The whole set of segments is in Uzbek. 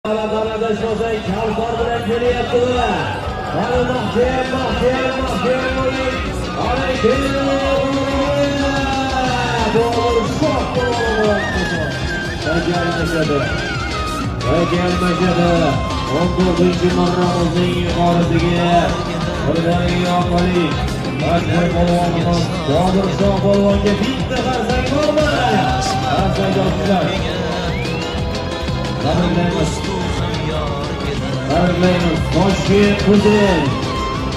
Adashmasang, Kavsar bilan kelyapti. Mana mahkam, mahkam, mahkam bo'ling. Ana keldi. Bobur Shoh Bajarmashadi. Bajarmashadi. 19-marramizning yuqorisiga birdaniga orqali Akbar polvonimiz Bobur Shoh polvonga bitta qarsak bormi? Qarsak otdilar. Tabriklaymiz. Tabriklaymiz. Toshkent Guzel.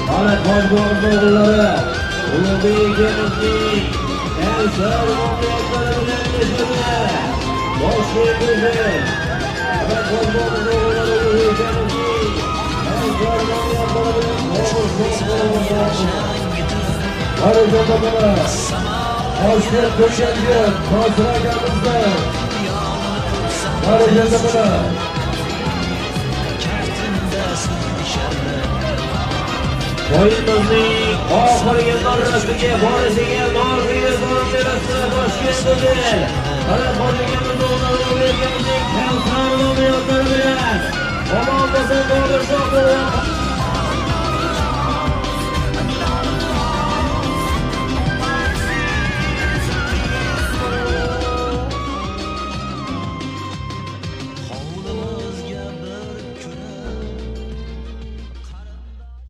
Talat Hojibobur o'g'illari Ulug'bek akamizning Kavsar muvaffaqiyati bilan yashadi. Toshkent Guzel. Talat Hojibobur o'g'illari Ulug'bek akamizning Kavsar muvaffaqiyati bilan Bobur Shoh polvon. Barakalla mana. Toshkent ko'chalga Nosir akamizdan. Barakalla mana. Kaftimda suv ichardi. O'yinimizning oxirgi marrasiga borishiga norziga borib berasizlar, Toshkent Guzel. Talat Hojibobur o'g'illari Ulug'bek akamizning Kavsar muvaffaqiyati bilan omon bo'lsin.